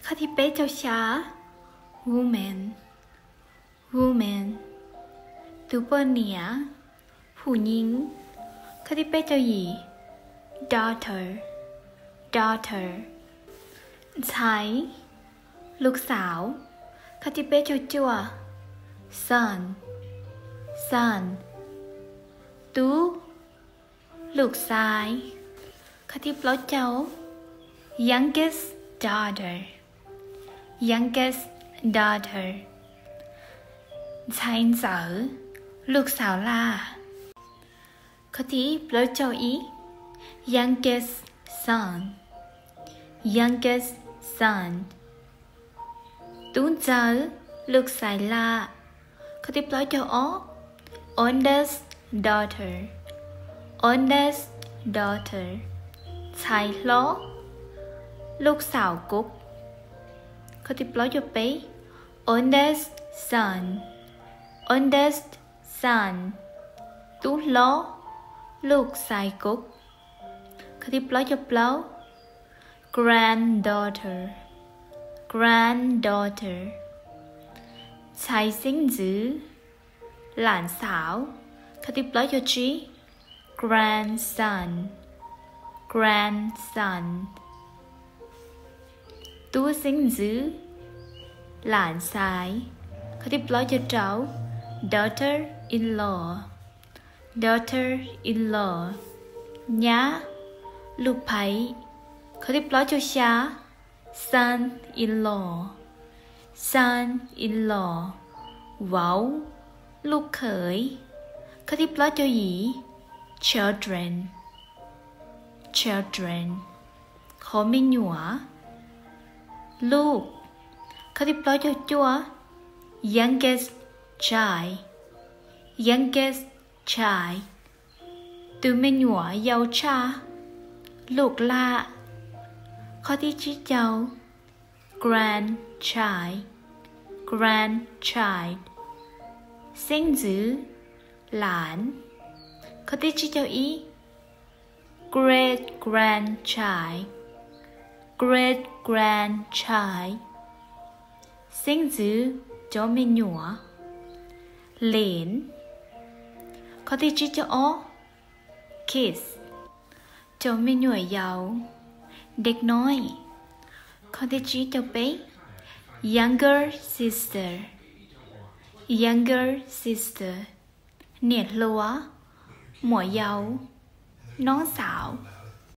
Qhov thib peb caug xya, woman, woman. Tus poj niam, ผู้หญิง. Qhov thib peb caug yim, daughter, daughter. Ntxhais, ลูกสาว. Qhov thib peb caug cuaj, son, son. Tub, ลูกชาย. Qhov thib plaub caug, youngest daughter, youngest daughter. Ntxhais ntxawm, ลูกสาวหล้า. Qhov thib plaub caug ib, youngest son, youngest son. Tub ntxawg, ลูกชายหล้า. Qhov thib plaub caug ob, oldest daughter, oldest daughter. Ntxhais hlob, ลูกสาวกุ๊ก. Qhov thib plaub caug peb, oldest son, oldest son. Tub hlob, ลูกชายกุ๊ก. Qhov thib plaub caug plaub, granddaughter, granddaughter. Ntxhais xeeb ntxwv, หลานสาว. Qhov thib plaub caug tsib, grandson, grandson. Tub xeeb ntxwv, หลานชาย. Qhov thib plaub caug rau, daughter-in-law, daughter-in-law. Nyab, ลูกใภ้. Qhov thib plaub caug xya, son-in-law, son-in-law. Vauv, ลูกเขย. Qhov thib plaub caug yim, children, children. Qhov me nyuam, ลูก. Qhov thib plaub caug cuaj, youngest child, youngest child. Tus me nyuam yau tshaj, ลูกหล้า. Qhov thib tsib caug, grandchild, grandchild. Xeeb ntxwv, หลาน. Qhov thib tsib caug ib, great grandchild, great grandchild. Xeeb ntxwv cov me nyuam, เหลน. Qhov thib tsib caug ob, kids, cov me nyuam yaus, เด็กน้อย. Qhov thib tsib caug peb, younger sister, younger sister. Niam hluas, หมวยเยาว์, น้องสาว.